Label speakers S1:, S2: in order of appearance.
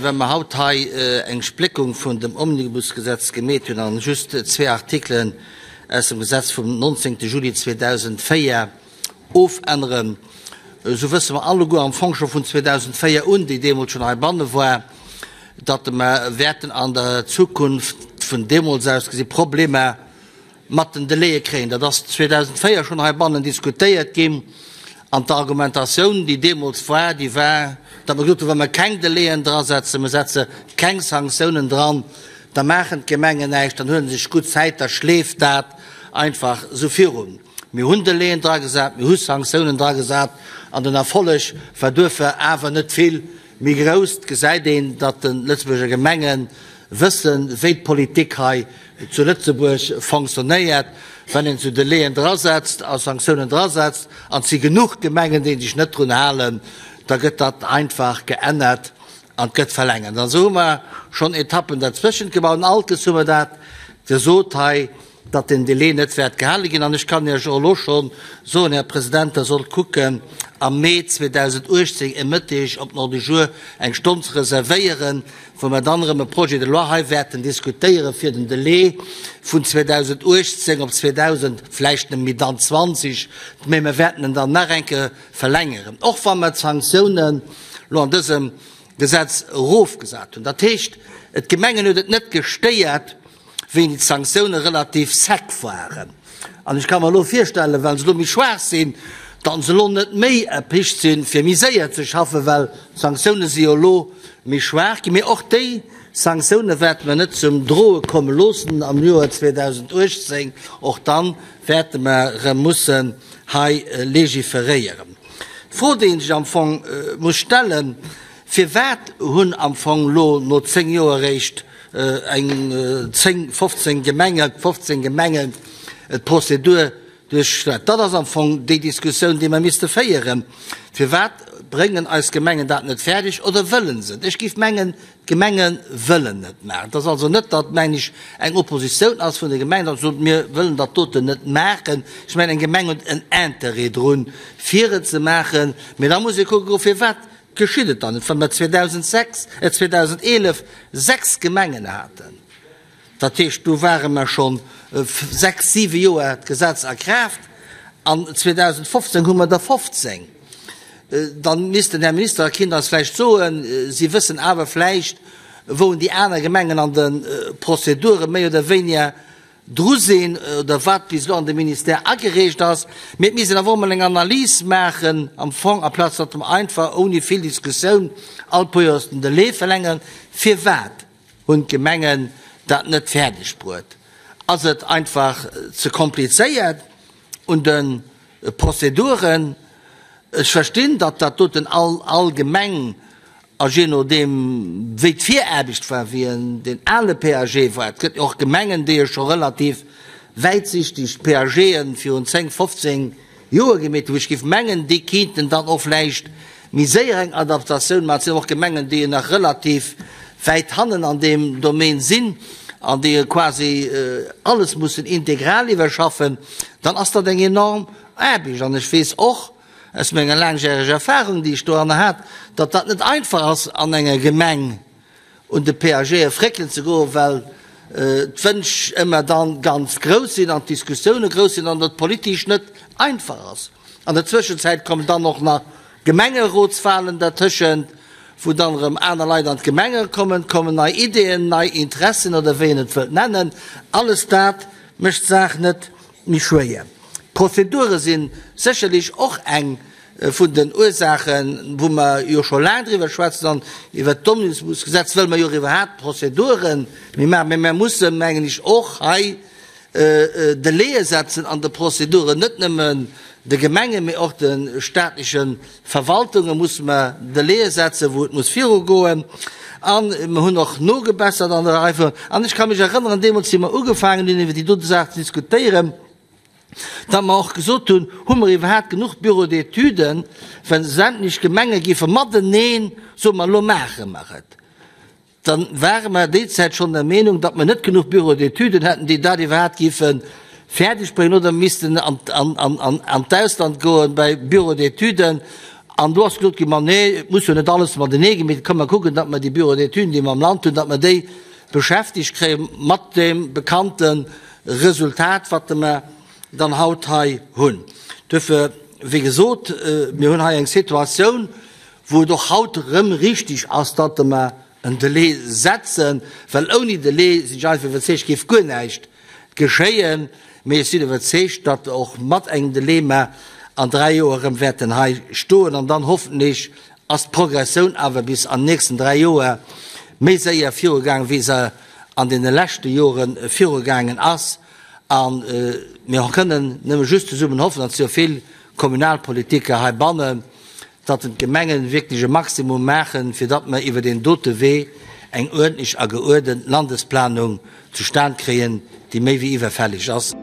S1: Well mer haut hei eng Spléckung vun dem Omnibusgesetz gemeet hunn an just zwee Artikelen aus dem Gesetz vum 19. Juli 2004 ofänneren, esou wësse mer alleguer am Fong scho vun 2004 un, déi deemools schonn heibanne war, datt mer wäerten an der Zukunft vun deemools aus gesi Problemer mat den Delaie kréien. Dat ass 2004 schonn heibannen diskutéiert ginn an d'Argumentatioun, déi deemools war, déi war, datt mer gesot hunn, wa mer keng Delaien drasetzen, mer setze keng Sanktiounen dran, da maachen d'Gemengen näischt, dann huele se sech gutt Zäit, da schleeft dat einfach esou virun. Mir hunn Delaien dragesat, mir hu Sanktiounen dragesat an den Erfolleg war duerfir awer net vill méi grouss. Et gesäit een, datt de Lëtzebuerger Gemenge wëssen, wéi d'Politik hei zu Lëtzebuerg fonctionnéiert, wann een esou Delaien drasetzt a Sanktiounen drasetzt, an et si genuch Gemengen, déi sech net drun halen, da gëtt dat einfach geännert an et gëtt verlängert. An esou hu mer schonn Etappen derzwëschent gebaut. An alt hu mer dat gesot hei, datt den Délai net wäert gehale ginn. An ech kann Iech och elo scho soen, Här President, Der sollt kucken, am Mee 2018 e Mëtteg op den Ordre du jour eng Stonn ze reservéieren, wou mer dann erëm e Projet de loi hei wäerten diskutéieren, fir den Délai vun 2018 op 2000, vläicht nëmme dann 20, mä mer wäerten en dann nach eng Kéier verlängeren, och wa mer d'Sanktiounen elo an dësem Gesetz erofgesat hunn. Dat heescht, d'Gemengen huet et net gestéiert, wéini d'Sanktioune relativ sec waren. An ech ka mer elo virstellen, well se elo méi schwaach sinn, datt se elo net méi erpicht sinn, fir méi séier ze schaffen, well d'Sanktioune si jo elo méi schwaach ginn. Mee och déi Sanktioune wäerte mer net zum Droe komme loossen am Joer 2018. Och da wäerte mer erëm mussen hei legiferéieren. D'Fro, déi ee sech am Fong muss stellen, Firwat hunn am Fong elo no 10 Joer eréischt eng 10, 15 Gemengen, 15 Gemengen d'Prozedur duerchschrett? Dat ass am Fong déi Diskussioun, déi mer misste féieren. Firwat bréngen eis Gemengen dat net fäerdeg oder wëllen se et? Ech géif mengen, d'Gemenge wëllen net maachen. Et ass also net, datt, mengen ech, eng Oppositioun ass vun de Gemengen, datt se soen, mir wëllen dat doten net maachen. Ech mengen, eng Gemeng huet en Intérêt drun, fir et ze maachen. Mee da muss ee kucke goen, firwat Geschitt et dann net, wa mer 2006, 2011 sechs Gemengen haten, dat heescht, do ware mer scho sechs, siwe Joer d'Gesetz a Kraaft, an 2015 hu mer der 15, dann misst den Här Minister a kinnt eis vläicht soen, Si wëssen awer vläicht, wou déi aner Gemengen an de Prozedure méi oder wéiniger dru sinn oder wat bis elo an de Ministère agereecht ass, mee et misst een awer och emol eng Analys maachen am Fong, amplaz datt mer einfach ouni vill Diskussioun all puer Joers den Delai verlängeren. Firwat hunn d'Gemengen dat net fäerdeg bruet? Ass et einfach ze komplizéiert un de Prozeduren? Ech verstinn, datt dat doten all all Gemeng A jee nodeem wéi d'Viraarbecht war, wéi en deen ale PAG war, et gëtt jo och Gemengen, déi jo scho relativ wäitsichteg PAGe virun 10, 15 Joer gemeet hunn, wou ech géif mengen, déi kéinten dann och vläicht méi séier eng Adaptatioun maachen. Et sinn och Gemengen, déi jo nach relativ wäit hannen an deem Domaine sinn an déi jo quasi alles mussen integral iwwerschaffen. Dann ass dat eng enorm Aarbecht. An ech weess och, Aus menger laangjäreger Erfahrung, déi ech doranner hat, datt dat net einfach ass an enger Gemeng un de PAGe fréckelen ze goen, well d'Wënsch ëmmer dann ganz grouss sinn an d'Diskussioune grouss sinn an et politesch net einfach ass. An der Zwëschenzäit kommen dann och nach Gemengerotswahlen dertëschent, wou dann erëm aner Leit an d'Gemenge kommen, et kommen nei Ideeën, nei Interessen oder wéi een et wëllt nennen. Alles dat mécht d'Saach net méi schwéier. D'Prozedure si sécherlech och eng vun den Ursaachen, wou mer jo scho laang driwwer schwätzen, an iwwert d'Omnibusgesetz wëlle mer jo och iwwerhaapt d'Prozedure méi maachen. Mä mer mussen, mengen ech, och hei Delaie setzen an de Prozeduren, net nëmmen de Gemengen, mee och de staatleche Verwaltunge musse mer Delaie setzen, wou et muss virugoen. A mer hunn och nogebessert an der Rei vun. An ech ka mech erënneren, deemools, wéi mer ugefaangen hunn, iwwer déi dote Saach ze diskutéieren, datt mer och gesot hunn, Hu mer iwwerhaapt genuch Bureaux d'études, wa sämtlech Gemenge géife mateneen soen, Ma elo maache mer et? Dann ware mer déi Zäit schonn der Meenung, datt mer net genuch Bureaux d'études hätten, déi dat iwwerhaapt géife fäerdeg bréngen oder missten an d'Ausland goen bei Bureaux d'études. An do ass gesot ginn, Ma nee, et muss jo net alles matenee ginn, mee komm mer kucken, datt mer déi Bureaux d'études, déi mer am Land hunn, datt mer déi beschäftegt kréien, mat deem bekannte Resultat, wat mer dann haut hei hunn. Duerfir, wéi gesot, mir hunn hei eng Situatioun, wou et och haut erëm richtig ass, datt mer en Delai setzen, well ouni Delai, sinn ech einfach iwwerzeegt, géif guer näischt geschéien. Mee ech sinn iwwerzeegt, datt och mat engem Delai mer an 3 Joer erëm wäerten hei stoen an dann hoffentlech ass d'Progressioun awer bis an den nächsten 3 Joer méi séier virugaangen, wéi se an deene leschte Jore virugaangen ass. A mir kënnen nëmme just zesummen hoffen, an et si jo vill Kommunalpolitiker heibannen, datt d'Gemengen wierklech e Maximum maachen, fir datt mer iwwer deen dote Wee eng uerdentlech a geuerdent Landesplanung zustan kréien, déi méi wéi iwwerfällig ass.